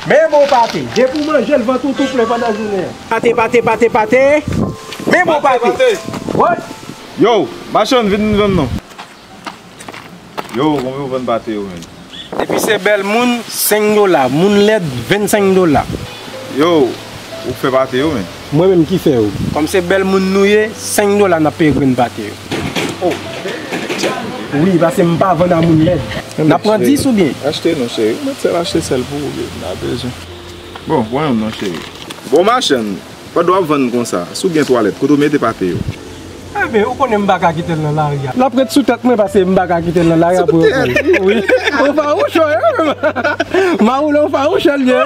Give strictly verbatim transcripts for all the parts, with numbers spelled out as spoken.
Men bon pate. Depi w manje l, vant ou tou plen pandan jounen an. Pate, pate, pate, pate. Men bon pate. Pate, pate. What? Yo, machann, vin vann non. Yo, konbyen w vann pate yo, menn? Depi se bèl moun, senk dola. Moun lèd, vennsenk dola. Yo, ou fè pate yo, menn? Mwen menm ki fè yo. Kòm se bèl moun nou ye, senk dola n ap peye grenn pate yo. Oh. Wi, paske m pa vann a moun lèd. N ap pran dis oubyen? Achte non, cheri. Ou mèt sèl achte sèl pou ou, baby. N a bezwen. Bon, pran youn non, cheri. Bon, machann. Pandan w ap vann konsa, si w gen twalèt, kote w mete pate yo? Enben, ou konnen m pa ka kite l nan lari a. L ap ret sou tèt mwen paske m pa ka kite l nan lari a pou yo pran l. Wi. Ou fawouch, wi, menm. Mawoule, ou fawouch, l ye.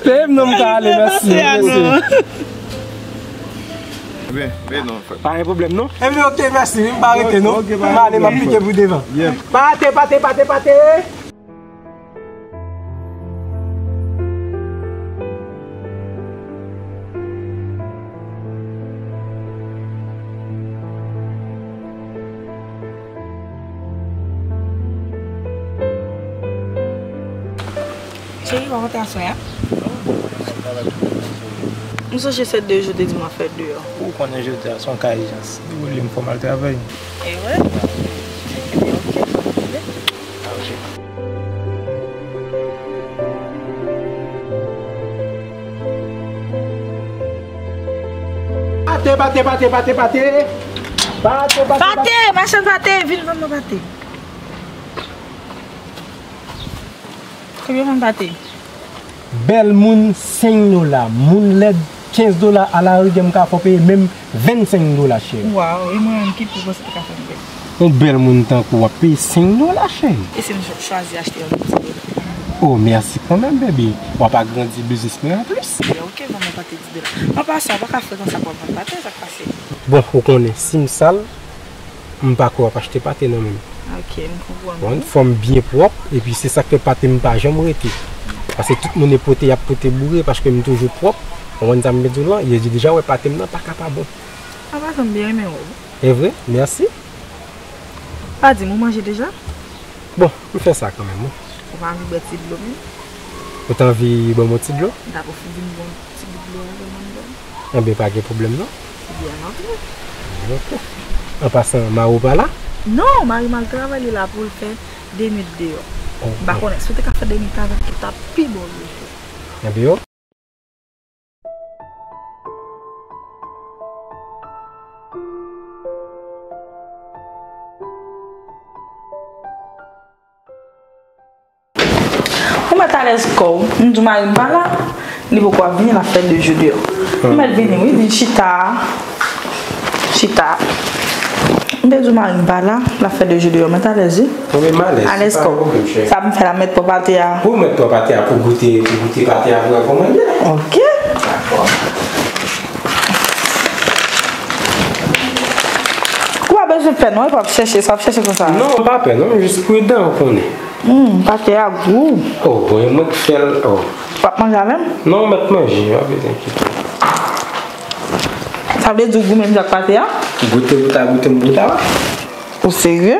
Peye m non, m ka ale, mèsi. Mèsi. Enben, men non, frè. Pa gen pwoblèm, non? Enben, oke, mèsi, wi, m pa rete, non. Oke, pa gen pwoblèm. M ale, m ap pike pou devan. Yep. Pate, pate, pate, pate. Cheri, w ap antre aswè a? M sonje se de jou te di m ap fè deyò. Ou konnen jodi a se yon ka ijans. Dewoule m fò m al travay. E vre? Ebyen, oke, pa gen pwoblèm. Pate, pate, pate, pate, pate. Pate, pate, pate. Pate, machann pate, vin vann mwen pate. Konbyen vann pate? Bèl moun, senk dola. Moun lèd, kenz dola. Alarigè, m ka fè w peye menm vennsenk dola, cheri. Waw, e mwen menm, ki pri w panse te ka fè m bèl? Yon bèl moun tankou w ap peye senk dola, cheri. E si m chwazi achte yon ti dola? Oh, mèsi kanmenm, baby. W ap agrandi biznis mwen anplis. Ebyen, oke, vann mwen pate dis dola. An pasan, w pa ka fè konsa pou w ap vann pate, sa k pase? Bon, ou konnen, si m sal, m pa kwè w ap achte pate non, menm. Ok, m konprann. Bon, fò m byen pwòp, epi se sa k fè pate m pa janm rete. Paske tout moun e pote, y ap pote boure, paske m toujou pwòp. Ou konprann sa m vle di w lan? Yo di deja wè pate m nan pa ka pa bon. An pasan, m byen renmen wè w. E vre? Mèsi. Pa di m ou manje deja? Bon, m fè sa kanmenm, wi. Ou pa anvi bwè ti dlo menm? Ou ta anvi ban m yon ti dlo? M ta pwofite di m bon ti bout dlo avè m anndan. Enben, pa gen pwoblèm, non. Ebyen, ann antre. Ok. An pasan, mari w pa la? Non, mari m al travay, li la pou l fè de nwit deyò. Oh, m pa konnen, si w te ka fè de nwit avè m, tou ta pi bon vre. Enben, yo. Ou mèt alèz kò w. M di w mari m pa la, li poko ap vini, l ap fè de jou deyò. Ou mèt vini, wi, vin chita. Chita. M te di w mari m pa la, l ap fè de jou deyò. Mèt alèz, wi. Mwen menm alèz. Alèz kò w. Sa m fè la, mèt pran pate a. Pou mèt pran pate a, pou goute, pou goute pate a, pou wè kòman l ye. Ok. Dakò. Ou pa bezwen pè non, e pa ap chèche, sa ap chèche konsa. Non, m pa pè non, m jis pridan, ou konnen. Hmm, pate a gou. Oh, bon, e mwen k fè l, oh. W ap manje a menm? Non, m mèt manje, pa bezwen enkyete. Sa vle di w goumen menm jan ak pate a? Goute pou ta goute, m goute a. Ou serye?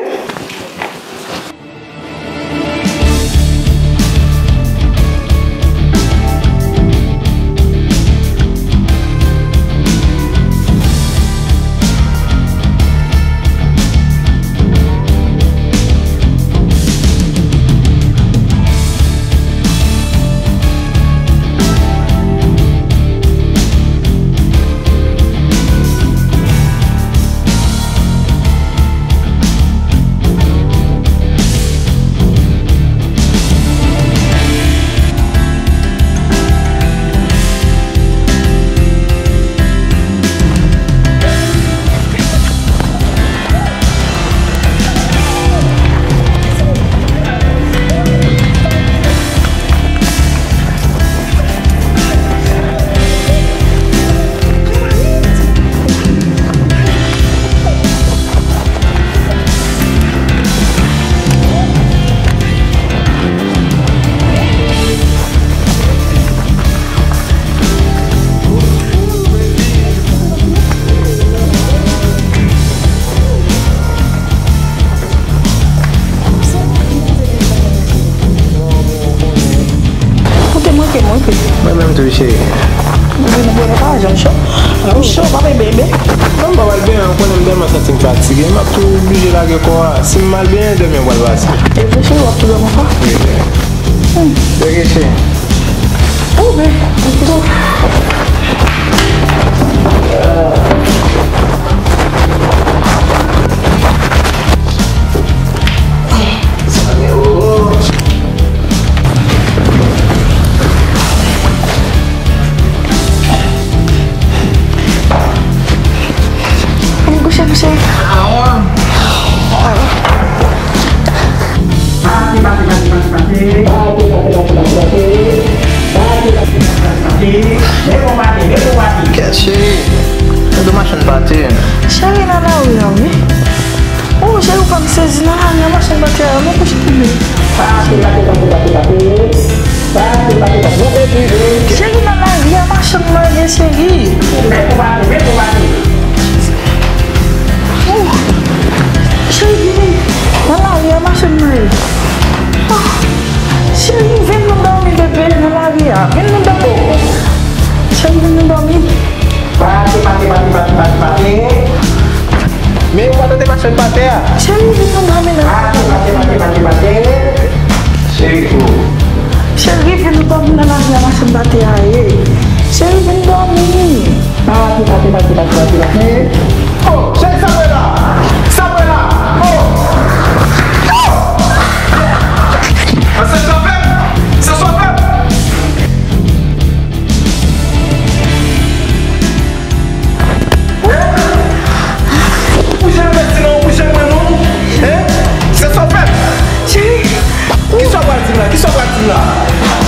Wi, cheri. Bebe, nou bwè pa janm cho. Ou cho, pa bay bebe. Non, m pa pral benyen, ou konnen m tèlman santi m fatige, m ap tou oblije lage kò a. Si m mal benyen, dèmen pral pase. E vre, cheri, w ap tou dòmi ankò? Wi, cheri. Hmm. Bebe, cheri. Ou bebe. Ann kouche, kouche. Pase, pase, pase, pase, pase. Pase, pase, pase, pase, pase. Pase, pase, pase, pase, pase. Kèt, cheri. Ou de machann pate. Cheri, nan lari a, wi. Oh, cheri, ou fè m sezi nan lari a, machann pate a, nou kouche pou li. Pase, pase, pase, pase, pase. Pase, pase, pase, nou kouche. Cheri, nan lari a, machann nan ye, cheri. Met pou pase, met pou pase. Oh, cheri, vini. Nan lari a, machann nan ye. Ah, cheri, vin nou dòmi, bebe, nan lari a. Vin nou dòmi. Cheri, vin nou dòmi. Pase, pase, pase, pase, pase, pase. Men ou pa tande machann pate a. Cheri, vin nou dòmi nan. Pase, pase, pase, pase, pase. Cheri, oh. Cheri, vin nou dòmi nan lari a, machann pate a ye. Cheri, vin dòmi. Pase, pase, pase, pase, pase, pase. Oh, cheri, sa mwen la. Sa mwen la. Oh. Oh. Sa sove m. Sa sove m. Ou bouche m, mèsi non, ou bouche mwen non. Hein? Se sa w fè m. Cheri. Kisa w pral di m la? Kisa w pral di m la?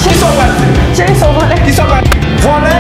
Kisa w pral di m? Cheri, sa w vòlè. Kisa w pral di m? Vòlè?